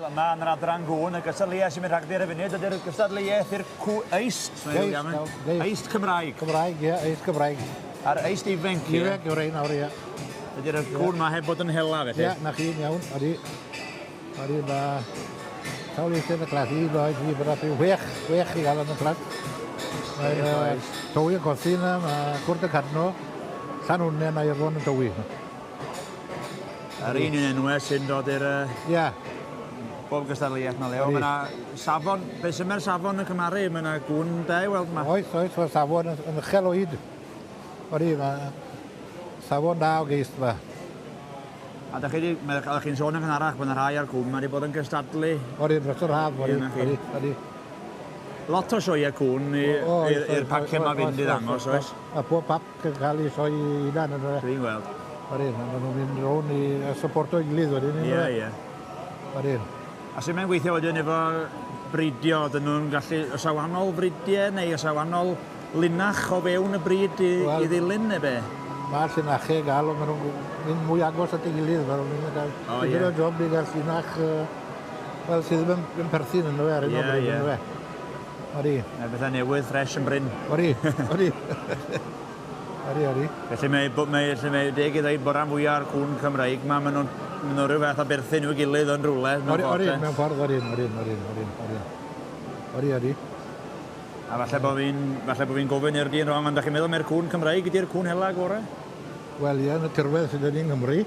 Wel, yma yn yr adran gŵn, y gystadleuaeth sy'n mynd rhagddi ar y funud ydy'r gystadleuaeth i'r cw eist. Eist, eist Cymraeg. Cymraeg, ie, eist Cymraeg. A'r eist ifanc, ie? Ifanc yw'r ein nawr, ie. Ydy'r cŵn ma heb bod yn hela, felly? Ie, na chi'n iawn, odi. Odi, mae sawl eist yn y clas, 1, 2, 3, 4, 5, 6, 6 i gael yn y clas. Mae'n Tywi yn Cothi yna, mae Cwrt y Cadno, Llanwnnen a Irfon yn Tywi. Yr un un enwau sy'n dod i'r... Ie. Yeah. Bob gystadleuaeth na Leo. Mae yna safon, beth sy'n mae'r safon yn cymaru? Mae yna gwn da i weld yma. Oes, oes, mae'r safon yn uchel o hyd. Odi, mae safon da o geist yma. A da chi wedi, oeddech chi'n sôn yn gynharach bod yna rhai ar cwm wedi bod yn cystadlu. Odi, dros yr haf, odi, odi, odi. Lot o sioeau cwn i'r paciau yma fynd i ddangos, oes? A pob pac yn cael ei sioe i hunan yn Dwi'n gweld. Odi, maen nhw'n mynd rownd i supporto ei gilydd wedyn. Ie, ie. Odi. A sut mae'n gweithio wedyn efo bridio? Ydyn nhw'n gallu, oes 'na wahanol fridiau neu oes 'na wahanol linach o fewn y brid i, well, i ddilyn neu be? Mae llinachau i gael, ond maen nhw'n mynd mwy agos at ei gilydd. Maen nhw'n mynd i gael oh, yeah. o job i gael llinach wel, sydd ddim yn perthyn yn fe ar hyn o bryd. Ie, ie. Odi. Mae bethau newydd, ffres yn brin. Odi, odi. Odi, odi. Felly mae, mae, felly mae deg i ddweud bod rhan fwyaf o'r cŵn Cymreig ma, maen nhw'n maen nhw rhyw fath o berthyn i'w gilydd yn rhywle. Odi, odi, mewn ffordd, odi, odi, odi, odi, odi. Odi, odi. A falle bod fi'n falle bod fi'n gofyn i'r dyn wrong, ond da chi'n meddwl mai'r cŵn Cymreig ydy'r cŵn hela gorau? Wel, ie, yn y tirwedd sydd yn Nghymru.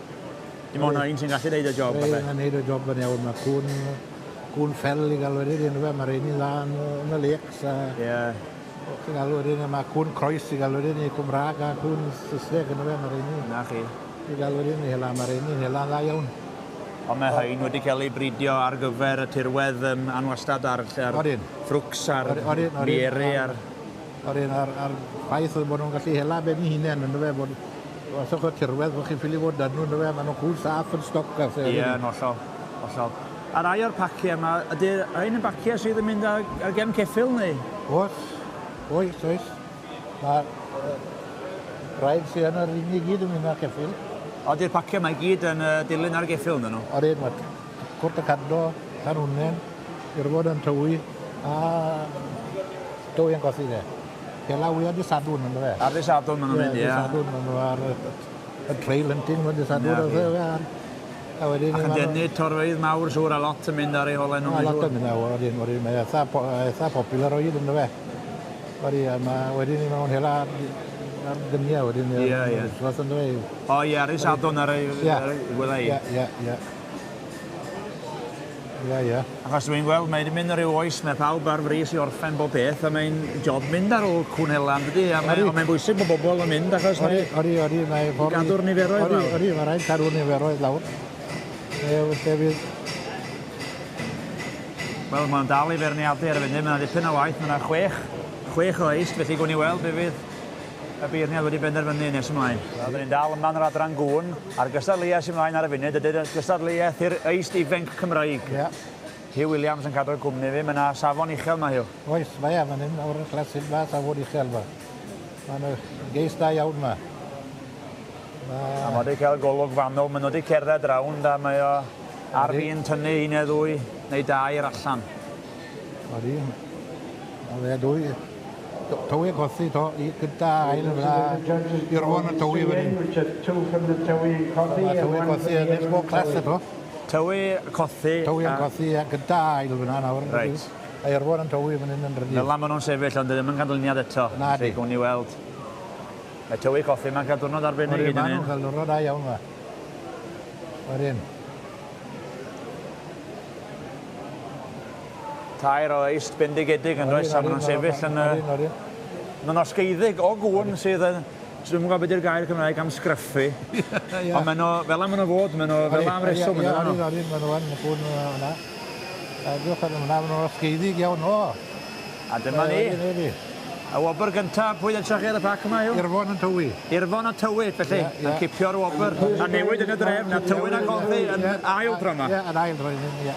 Dim ond un sy'n gallu neud y job, falle. Rhaid yn neud y job yn iawn. Mae cŵn, cŵn ffel i gael wedyn, yndyfe, mae rheini'n dda yn, yn y lakes. A... Ie. Yeah. Chi'n gael wedyn, mae cŵn croes i gael wedyn, i Cymraeg a cŵn Saesneg yndyfe, mae rheini. Na chi. I gael wedyn, i hela, mae rheini'n hela'n dda iawn. Ond mae rhain wedi cael eu bridio ar gyfer y tirwedd um, anwastad a'r, ar ffrwcs a'r mieri a'r... Odyn, a'r, ar ffaith oedd bod nhw'n gallu hela ben eu hunain, yndyfe, bod os o'ch tirwedd, bod chi'n ffili fod dyn nhw, yndyfe, maen nhw'n cŵl saff yn stoc. Ie, yn hollol, hollol. A rai o'r paciau yma, ydy rhain yn baciau sydd yn mynd ar, ar gefn ceffyl neu? Oes, oes, oes. Mae rhaid sydd yn yr un i gyd yn mynd ar ceffyl. Ody'r paciau yma i gyd yn dilyn ar geffyl, ydyn nhw? Odyn, mae Cwrt y Cadno, Llanwnnen, Irfon yn Tywi, a Tywi yn Cothi de. Hela fwyaf dy Sadwrn, ynddo fe? Ar dy Sadwrn maen nhw'n mynd, ie. Ie, Sadwrn, maen nhw ar y trail hunting, maen dy Sadwrn, yeah, a wedyn... Ac yn denu torfeydd mawr, siŵr, a lot yn mynd ar ei holen nhw. A lot yn mynd ar, wedyn, wedyn, mae eitha, eitha popular o hyd, ynddo fe. Odi, a mae wedyn i mewn hela ar gyniau wedyn. Ie, ie. Wrth ynddo fe. O ie, ar ei Sadwrn ar ei wela i. Ie, ie, ie. Ie, ie. Achos dwi'n gweld, mae wedi mynd ar ryw oes, mae pawb ar frys i orffen bob peth, a mae'n job mynd ar ôl cŵn hela, yn dydi? A mae, ond mae'n bwysig bod bobl yn mynd, achos mae... Odi, odi, mae ffordd... Gadw'r niferoedd lawr. Odi, mae rhaid cadw'r niferoedd lawr. Lle fydd... Wel, mae'n dal i feirniadu ar y funud, mae'n dipyn o waith, mae'n chwech, chwech o eist, felly gwn i weld be fydd y beirniad wedi benderfynu nes ymlaen. Wel, dyn ni'n dal yma yn yr adran gŵn, a'r gystadleuaeth sy'n ymlaen ar y funud ydy'r gystadleuaeth i'r Eist Ifanc Cymraeg. Ie. Huw Williams yn cadw'r cwmni fi, mae yna safon uchel yma, Huw. Oes, mae e, fan hyn, o'r clasyn ma, safon uchel ma. Mae'n geis da iawn ma. Ma... A mae wedi cael golwg fanwl, maen nhw wedi cerdded rownd a mae o ar fin tynnu un neu ddwy neu dair allan. Odi. A fe dwy. Tywi Cothi to, i gyda ail fyna, Irfon yn Tywi fan hyn. Mae Tywi Cothi yn neud bob clas eto. Tywi Cothi. Tywi yn Cothi, a gyda ail fyna nawr. Reit. A Irfon yn Tywi fan hyn yn rhydd. Fel maen nhw'n sefyll, ond ddim yn canlyniad eto. Na di. Felly, gwn i weld. Mae Tywi Cothi ma'n cael diwrnod arbennig hyn. Maen nhw'n cael diwrnod da iawn ma. Wedyn. Tair o eist bendigedig yn does, a maen nhw'n sefyll yn... Maen nhw'n osgeiddig o gŵn sydd yn... Dwi'm yn gwybod beth yw'r gair Cymraeg am sgryffu. Ond maen nhw, fel am maen nhw fod, maen nhw fel am reswm. Ie, odi, odi, maen nhw yn gŵn yna. Edrych ar hwnna, maen nhw'n osgeiddig iawn, o. A dyma ni. Y wobr gyntaf, pwy ddechrau chi ar y pac yma, Huw? Irfon yn Tywi. Irfon a Tywi, felly, yn cipio'r wobr. A newid yn y drefn, a Tywyn a Cothi yn ail tro yma. Ie, yn ail tro, ie.